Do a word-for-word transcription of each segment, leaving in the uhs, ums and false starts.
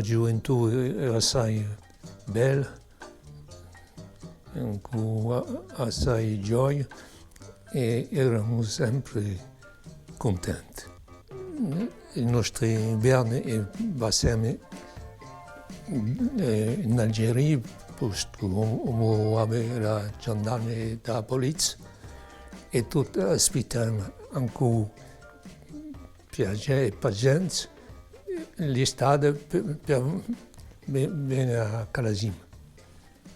A ghjuventù era assai bella, cù assai ghjoia, è eramu sempre cuntenti. I nostri inverni i passemu, eh, in Algeria, postu chì u, u mo babbu era ghjandarimu di a pulizia, è tutti aspittemu ancu piacè è pacienza, l'estate per, per ve-, vene à Calasima.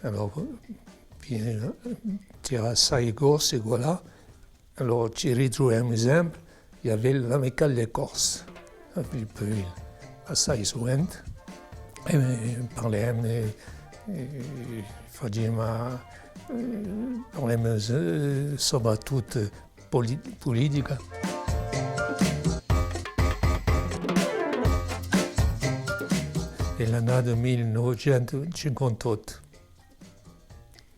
Allora, pi-, c'era assai corsi quallà, allora ci ritruvemu sempre, il y avait l'Amicale des Corses, à Villeparisis, assai suvente, è parlemu, è, è facemu, eh, parlemu, eh, soprattuttu puli-, pulitica. Hè l'annata mille novecentu cinquantottu.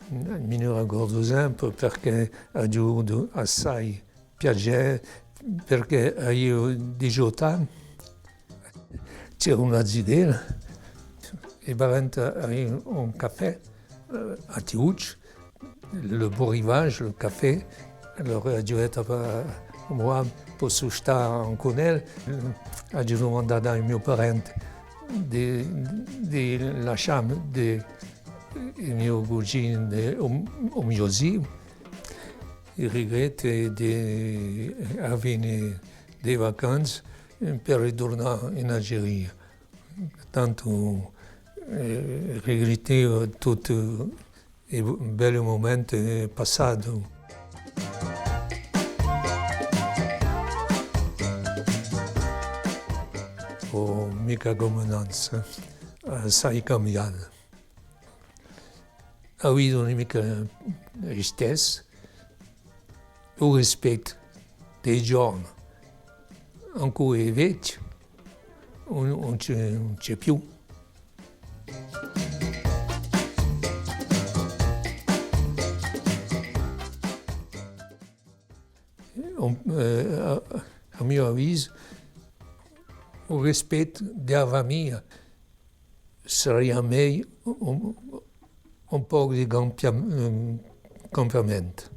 Mi ne ricordu sempre perchè aghju avutu assai piacè, perchè aviu diciottu anni, c'era una zitella, i parenti avianu un caffè, eh, à Tiucciu, le Beau Rivage, le café. Allora aghju dettu, "Bah, moi, possu stà cun elli?" Aghju dumandatu à i mo parenti di, di lascià mi, di, i mo cugini, di, u, u mo ziu. I rigretti di avè di vacanze per riturnà in Algeria. Tantu, eh, rigrettava tutti i bu-, belli mumenti passati. Ùn hè micca cum'è nanzu, eh, assai cambiatu. A vita ùn hè micca listessa, u rispettu di i ghjovani, ancu i vechji, ùn, ùn ci hè, ùn ci hè più. Un, eh, à, à miu avisu, u rispettu di a famiglia saria megliu un, un pocu di campia-, ehm, cambiamentu.